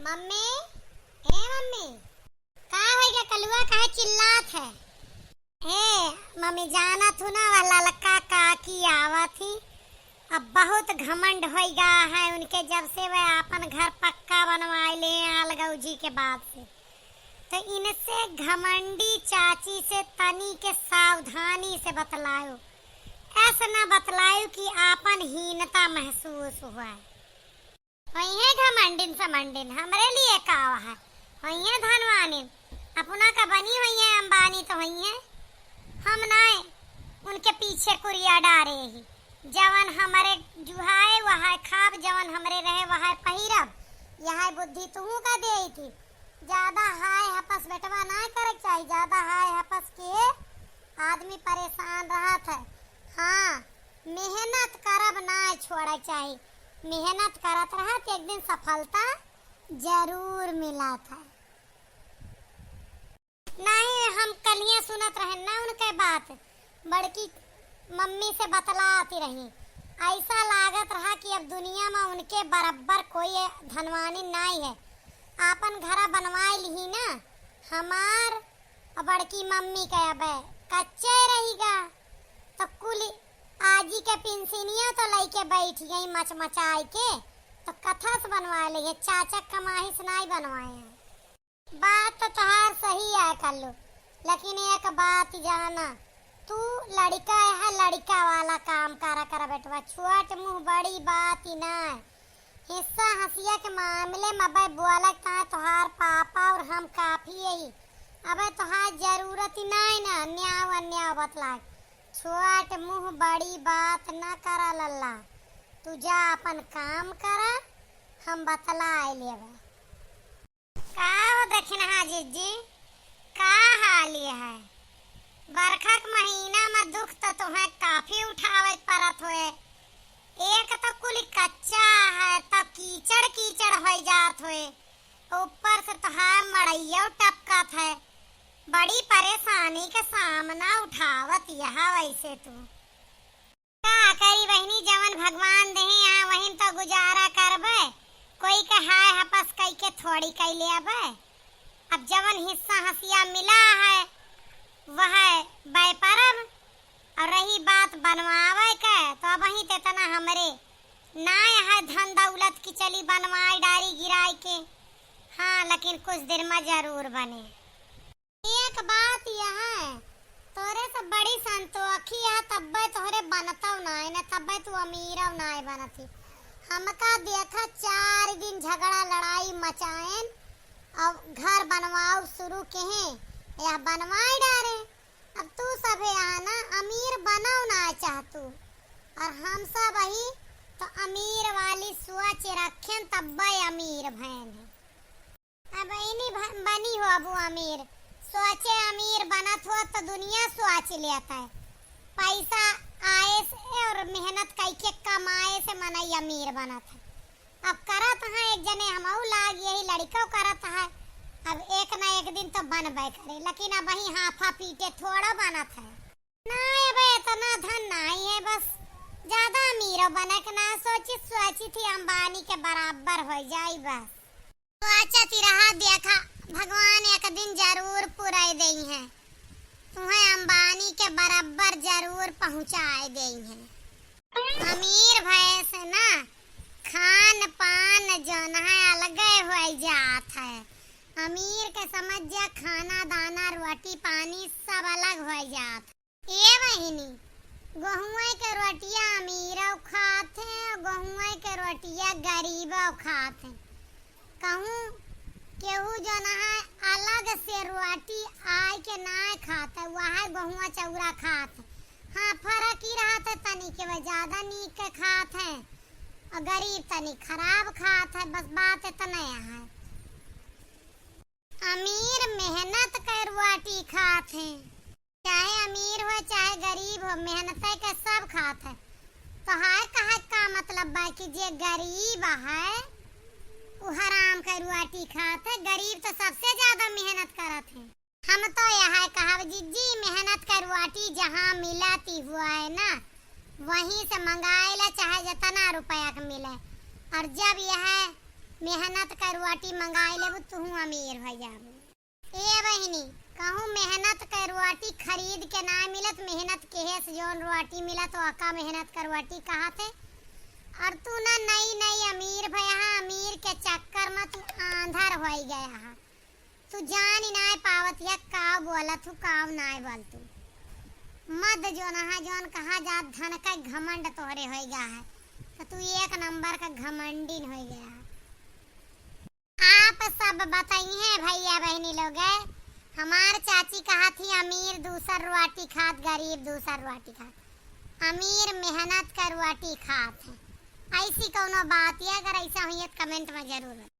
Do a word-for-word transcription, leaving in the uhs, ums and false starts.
मम्मी, ए मम्मी, का होइ गया कलुआ, काहे चिल्लात है? ए मम्मी, जानत हू ना, वह ललका काकी आवत ही, अब बहुत घमंड होइ गा है उनके, जब से वह आपन घर पक्का बनवाए ले हैं अलगौजी के बाद से। तो इनसे घमंडी चाची से तनी के सावधानी से बतलायो, ऐसे ना बतलायो कि आपन हीनता महसूस हुआ है। होइहैं घमंडिन समंडिन, हमरे लिए का है, होइहैं धनवानिन, अपना का बनी होइहैं, अंबानी तो होइहैं। हम नाय उनके पीछे कुरिया डारे ही, जवन हमरे जुहाए वहाय खाब, जवन हमरे रहे वहाय पहिरब, यह बुद्धि तुहू का देई थी। ज्यादा हाय हपस बेटवा नाय करे के चाही, ज्यादा हाय हपस के आदमी परेशान रहत है। हाँ, मेहनत करब नाय छोड़े के चाही, मेहनत करत रहत एक दिन सफलता जरूर मिलत है। नहीं, हम कलिया सुनत रहन ना उनके बात, बड़की मम्मी से बतलाती रही। ऐसा लागत रहा कि अब दुनिया में उनके बराबर कोई धनवानी नाई है। आपन घरा बनवाए लिही ना, हमार और बड़की मम्मी के अब कच्चे रहीगा। तो कुल आजी के पिंसिनिया तो लइके बैठ गई मचमचाई के, तो कथस बनवा लिहे, चाचा कमाहिस नाई बनवाए हैं। बात तो तोहार सही है कल्लू, लेकिन एक बात जाना, तू लड़का है, लड़का वाला काम करा कर बेटवा, छोट मुंह बड़ी बात ही ना है। हिस्सा हंसिया के मामले में अबे बोलक ताए तोहार पापा और हम काफी यही, अबे तोहार जरूरत ही ना है ना न्याव अन्याव बतलाए। छोट मुंह बड़ी बात ना करा लल्ला, तू जा अपन काम करा, हम बतलाए लेबे। का हो दखिनहा जिज्जी, का हाल ये है? बरखा के महीना में दुख तो तुम्हें काफी उठावे के पड़त होए। एक तो कुल कच्चा है, तब कीचड़ कीचड़ हो जात होए, ऊपर से तोहार मड़ैयो टपकत है। बड़ी परेशानी के सामना उठावत यह वैसे तू। का करी बहिनी, जवन भगवान देहे यहाँ वहिन तो गुजारा करबे, कोई के हाय हपस कई के थोड़ी कई लेबे। अब जवन हिस्सा हंसिया मिला है वह बै परब, और रही बात बनवावे के तो अब वहीं ते इतना हमरे ना है धन दौलत की चली बनवाए डारी गिराए के। हाँ, लेकिन कुछ दिन में जरूर बने। एक बात यह है, तोरे से बड़ी संतोखी है, तब्बे तोहरे बनतौ नाय न, तब्बे तू अमीरौ नाय बनती। हमका देखा चार दिन झगड़ा लड़ाई मचाएन, अब घर बनवाओ शुरू केहे, यह बनवाए डारे। अब तू सभे यहाँ ना अमीर बनौ नाय चाहतू, और हम सब वही तो अमीर वाली सोच रखेन, तब्बे अमीर भएन है। अब इनी भ-, बनी हो अबू अमीर, सोचे अमीर बनत हो तो दुनिया सोच लेत है। पैसा आए से और मेहनत कई के कमाए से मनई अमीर बनत है। अब करत है एक जने हमहू लाग यही लड़िकौ करत है। अब एक ना एक दिन तो बनबे करे, लेकिन अब वही हाफा पीटे थोड़ा बनत है। ना, अब इतना धन नाई है, बस ज्यादा अमीरो बने के ना सोची, सोची थी अंबानी के बराबर हो जाई बस। सोचती रहा, देखा भगवान एक दिन जरूर पुराई देई हैं, तुम्हें अंबानी के बराबर जरूर पहुँचाए देई हैं। अमीर भए से ना खान पान जौन है अलगे हो जात है। अमीर के समझ जा खाना दाना रोटी पानी सब अलग हो जात। ए बहिनी, गहुआ के रोटिया अमीरो खात है, गहुआ के रोटिया गरीबो खात है। कहूँ केहू जौन है अलग से रोटी आए के ना खात है, वह गहुआ चौरा खात है। हाँ, फर्क ही रहत है तनी के वह ज्यादा नीक के खात है और गरीब तनी खराब खात है, बस बात इतना है। अमीर मेहनत कर रोटी खात है, चाहे अमीर हो चाहे गरीब हो, मेहनत के सब खात है। तो हाय कहे का मतलब बा कि जे गरीब है उ हराम के रोटी खात है, गरीब तो सबसे ज्यादा मेहनत करत है। हम तो यह कहब जिज्जी, मेहनत के रोटी जहाँ मिलती हुआ है ना, वहीं से मंगाए ला, चाहे जितना रुपया के मिले। और जब यह मेहनत क रोटी मंगाइ लेबू, तुहू अमीर होइ जाबू। ए बहिनी, कहूँ मेहनत क रोटी खरीद के नाइ मिलत, मेहनत केहे से जौन रोटी मिलत, ओका मेहनत क रोटी कहत है। और तू ना नई नई अमीर भया हा, अमीर के चक्कर में तू आंधर होइ गया हा। तू जान ही नाइ पावत है, काव बोलत हूँ, काव नाइ बोलत हूँ। मद जौन हा, जौन कहा जात, धन क घमंड तोहरे होइ गया है, तो तू एक नंबर क घमंडिन होइ गया है। आप सब बताइए भैया बहिनी लोग, हमार चाची कहत ही, अमीर दूसर रोटी खात, गरीब दूसर रोटी खात। अमीर मेहनत क रोटी खात है। ऐसी कौनो बात है, अगर ऐसा हुई है तो comment में जरूर बताइए।